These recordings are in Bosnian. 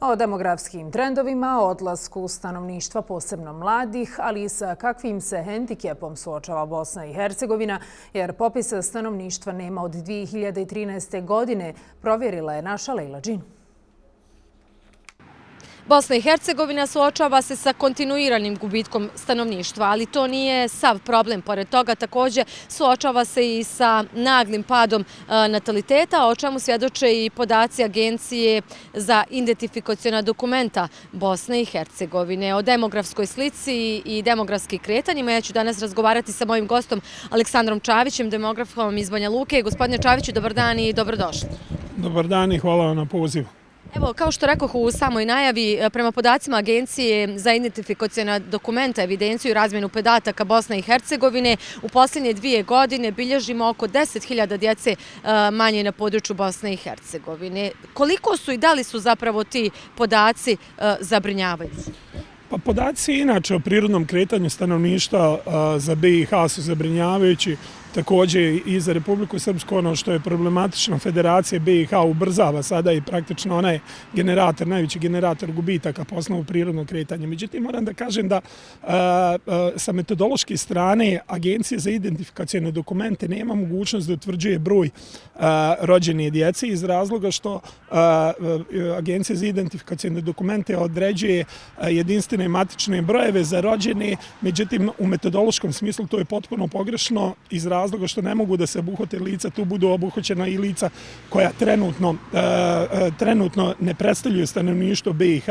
O demografskim trendovima, odlasku stanovništva, posebno mladih, ali i sa kakvim se hendikepom suočava Bosna i Hercegovina, jer popis stanovništva nema od 2013. godine, provjerila je naša Lejla Džin. Bosna i Hercegovina suočava se sa kontinuiranim gubitkom stanovništva, ali to nije sav problem. Pored toga također suočava se i sa naglim padom nataliteta, o čemu svjedoče i podaci Agencije za identifikaciona dokumenta Bosne i Hercegovine. O demografskoj slici i demografskih kretanjima ja ću danas razgovarati sa mojim gostom Aleksandrom Čavićem, demografom iz Banja Luke. Gospodine Čaviću, dobar dan i dobrodošli. Dobar dan i hvala vam na pozivu. Evo, kao što rekoh u samoj najavi, prema podacima Agencije za identifikaciona dokumenta, evidenciju i razmjenu podataka Bosne i Hercegovine, u posljednje 2 godine bilježimo oko 10.000 djece manje na području Bosne i Hercegovine. Koliko su i da li su zapravo ti podaci zabrinjavajući? Pa podaci inače o prirodnom kretanju stanovništva za BiH su zabrinjavajući. Također i za Republiku Srpsku, ono što je problematično, Federacija BiH ubrzava sada i praktično ona je generator, najveći generator gubitaka po osnovu prirodnog kretanja. Međutim, moram da kažem da sa metodološke strane Agencije za identifikacione dokumente nema mogućnost da utvrđuje broj rođene djece iz razloga što Agencija za identifikacione dokumente određuje jedinstvene matične brojeve za rođene, međutim u metodološkom smislu to je potpuno pogrešno iz razloga što ne mogu da se obuhvate lica, tu budu obuhvaćena i lica koja trenutno ne predstavljaju stanovništvo BiH,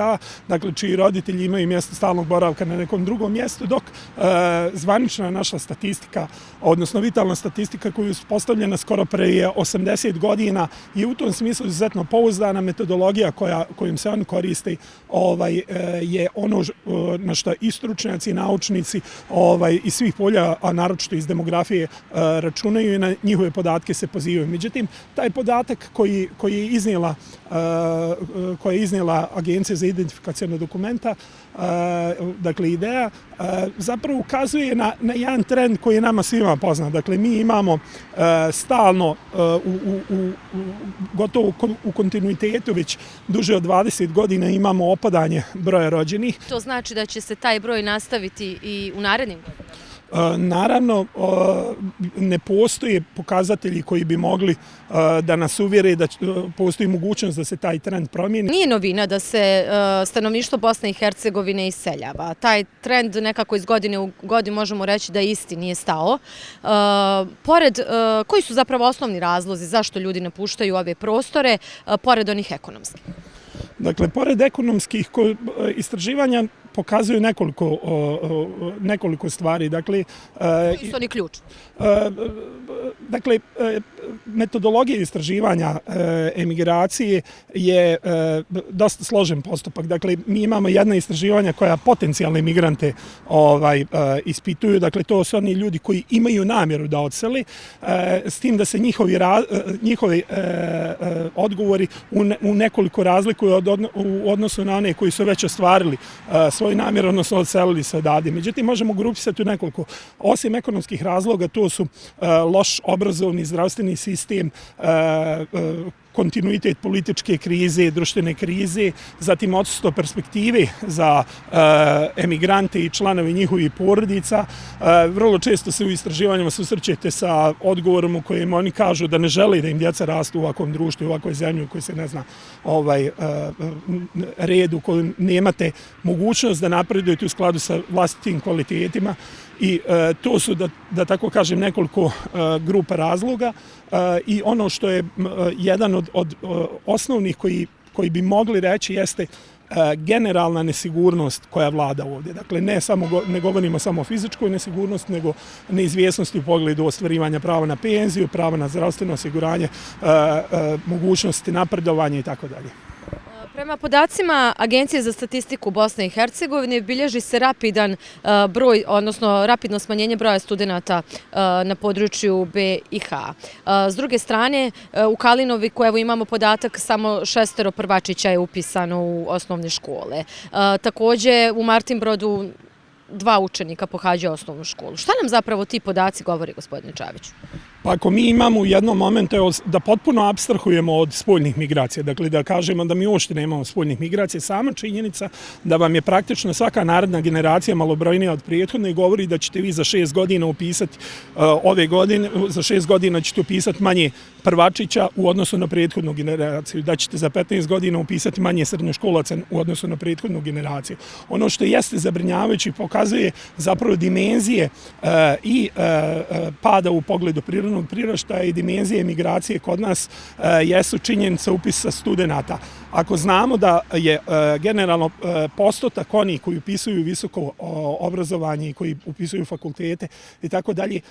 dakle čiji roditelji imaju mjesto stalnog boravka na nekom drugom mjestu, dok zvanična naša statistika, odnosno vitalna statistika koju je uspostavljena skoro prije 80 godina je u tom smislu izuzetno pouzdana metodologija kojom se on koristi je ono na što i stručnjaci i naučnici iz svih polja, a naročito iz demografije, računaju i na njihove podatke se pozivaju. Međutim, taj podatak koji je iznijela Agencija za identifikacione dokumenta, dakle ideja, zapravo ukazuje na jedan trend koji je nama svima poznat. Dakle, mi imamo stalno, gotovo u kontinuitetu već duže od 20 godina imamo opadanje broja rođenih. To znači da će se taj broj nastaviti i u narednim godinama? Naravno, ne postoje pokazatelji koji bi mogli da nas uvjere da postoji mogućnost da se taj trend promijeni. Nije novina da se stanovništvo Bosne i Hercegovine iseljava. Taj trend nekako iz godine u godinu možemo reći da isti nije stao. Koji su zapravo osnovni razlozi zašto ljudi napuštaju ove prostore, pored onih ekonomskih? Dakle, pored ekonomskih istraživanja pokazuju nekoliko stvari. Dakle, koji su oni ključ? Dakle, metodologija istraživanja emigracije je dosta složen postupak. Dakle, mi imamo jedna istraživanja koja potencijalne migrante ispituju. Dakle, to su oni ljudi koji imaju namjeru da odseli, s tim da se njihovi odgovori u nekoliko razlikuju u odnosu na one koji su već ostvarili svoj namjer, odnosno odselili se odavde. Međutim, možemo grupisati u nekoliko. Osim ekonomskih razloga, to su loš obrazovni zdravstveni sistem, kontinuitet političke krize, društvene krize, zatim odsustvo perspektive za emigrante i članovi njihovih porodica. Vrlo često se u istraživanjima susrećete sa odgovorom u kojem oni kažu da ne žele da im djeca rastu u ovakvom društvu, u ovakvoj zemlji u kojoj se ne zna red, u kojem nemate mogućnost da napredujete u skladu sa vlastitim kvalitetima. I to su, da tako kažem, nekoliko grupa razloga i ono što je jedan od osnovnih koji bi mogli reći jeste generalna nesigurnost koja vlada ovdje. Dakle, ne govorimo samo o fizičkoj nesigurnosti, nego neizvjesnosti u pogledu ostvarivanja prava na penziju, prava na zdravstveno osiguranje, mogućnosti napredovanja itd. Prema podacima Agencije za statistiku Bosne i Hercegovine bilježi se rapidan broj, odnosno rapidno smanjenje broja studenata na području BiH. S druge strane, u Kalinoviku evo imamo podatak samo 6 prvačića je upisano u osnovne škole. Također u Martinbrodu 2 učenika pohađaju osnovnu školu. Šta nam zapravo ti podaci govori, gospodine Čaviću? Pa ako mi imamo u jednom momentu da potpuno apstrahujemo od spoljnih migracija, dakle da kažemo da mi uopšte nemamo spoljnih migracija, sama činjenica da vam je praktično svaka naredna generacija malobrojnija od prethodne govori da ćete vi za 6 godina upisati ove godine, za 6 godina ćete upisati manje prvačića u odnosu na prethodnu generaciju, da ćete za 15 godina upisati manje srednjoškolaca u odnosu na prethodnu generaciju. Ono što jeste zabrinjavajući pokazuje zapravo dimenzije i pada u pogledu prirodnog priraštaja i dimenzije emigracije kod nas jesu činjenica upisa studenata. Ako znamo da je generalno postotak onih koji upisuju visoko obrazovanje i koji upisuju fakultete i tako dalje,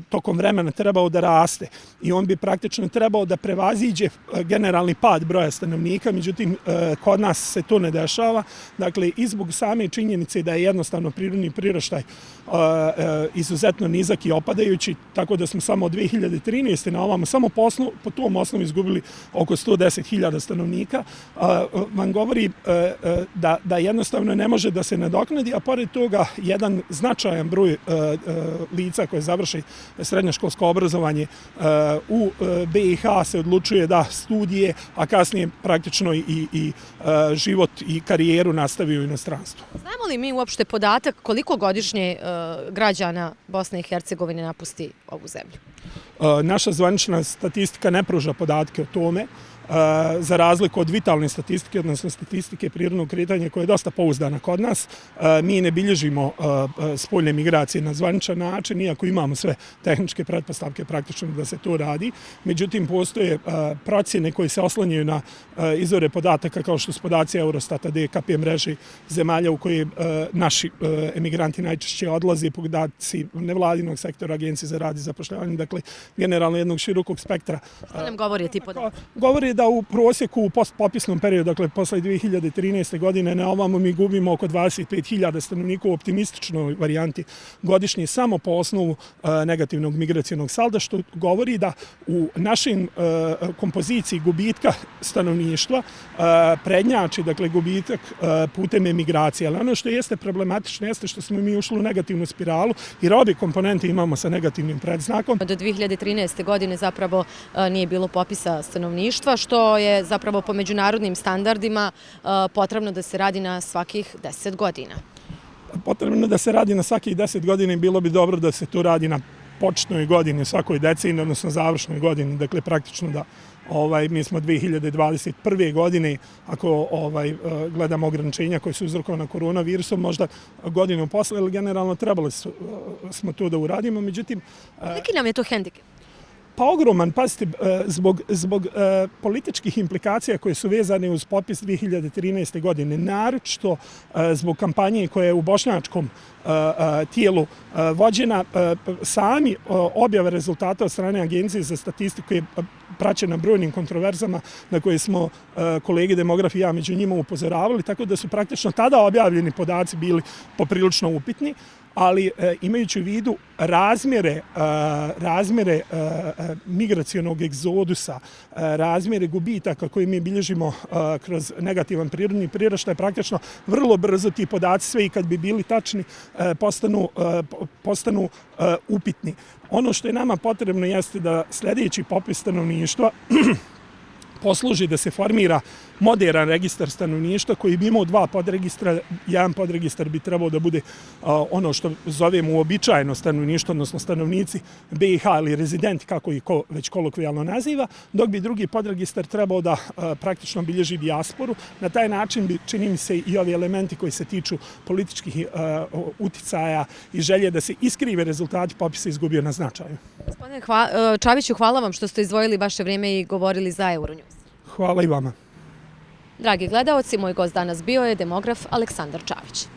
tokom vremena trebao da raste i on bi praktično trebao da prevaziđe generalni pad broja stanovnika, međutim kod nas se to ne dešava. Dakle, i zbog same činjenice da je jednostavno prirodni priraštaj izuzetno nizak i opadajući, tako da smo samo od 2013. na ovamo samo po tom osnovu izgubili oko 110.000 stanovnika, vam govori da jednostavno ne može da se nadoknadi, a pored toga jedan značajan broj lica koje završi srednjoškolsko obrazovanje u BiH se odlučuje da studije, a kasnije praktično i život i karijeru nastavi u inostranstvu. Znamo li mi uopšte podatak koliko godišnje građana Bosne i Hercegovine napusti ovu zemlju? Naša zvanična statistika ne pruža podatke o tome, za razliku od vitalne statistike, odnosno statistike prirodnog kretanja koja je dosta pouzdana kod nas. Mi ne bilježimo spoljne migracije na zvaničan način, iako imamo sve tehničke pretpostavke praktično da se to radi. Međutim, postoje procjene koje se oslanjaju na izvore podataka kao što su podaci Eurostata, DKP mreže zemalja u koje naši emigranti najčešće odlaze, podaci nevladinog sektora, Agencije za rad i zapošljavanje, dakle generalno jednog širokog spektra. Što nam govori ti podaci? Govori da u prosjeku u postpopisnom periodu, dakle posle 2013. godine, na ovamo mi gubimo oko 25.000 stanovnika u optimističnoj varijanti godišnje samo po osnovu negativnog migracijonog salda, što govori da u našim kompoziciji gubitka stanovništva prednjači, dakle gubitak putem emigracije. Ali ono što jeste problematično jeste što smo mi ušli u negativnu spiralu jer obje komponente imamo sa negativnim predznakom. Do 2013. godine zapravo nije bilo popisa stanovništva, što je zapravo po međunarodnim standardima potrebno da se radi na svakih 10 godina. Potrebno da se radi na svakih 10 godina i bilo bi dobro da se to radi na početnoj godini, svakoj deceniji, odnosno završnoj godini. Dakle, praktično da mi smo 2021. godine, ako gledamo ograničenja koje su uzrokovane koronavirusom, možda godinu posle, ali generalno trebali smo to da uradimo. Međutim, koliki nam je to hendikep? Pa ogroman, pazite, zbog političkih implikacija koje su vezane uz popis 2013. godine, naročito zbog kampanje koja je u bošnjačkom tijelu vođena, sami objave rezultata od strane Agencije za statistiku je praćena brojnim kontroverzama na koje smo kolege demografi i ja među njima upozoravali, tako da su praktično tada objavljeni podaci bili poprilično upitni, ali imajući u vidu razmjere migracionog egzodusa, razmjere gubitaka koje mi bilježimo kroz negativan prirodni priraštaj, praktično vrlo brzo ti podaci, sve i kad bi bili tačni, postanu upitni. Ono što je nama potrebno jeste da sljedeći popis stanovništva posluži da se formira moderan registar stanovništva koji bi imao dva podregistra. Jedan podregistar bi trebao da bude ono što zovemo uobičajeno stanovništvo, odnosno stanovnici BiH ili rezidenti, kako ih već kolokvijalno naziva, dok bi drugi podregistar trebao da praktično bilježi dijasporu. Na taj način bi, čini mi se, i ovi elementi koji se tiču političkih uticaja i želje da se iskrive rezultati popisa izgubio na značaju. Gospodine Čaviću, hvala vam što ste izdvojili vaše vrijeme i govorili za Euronews. Hvala i vama. Dragi gledaoci, moj gost danas bio je demograf Aleksandar Čavić.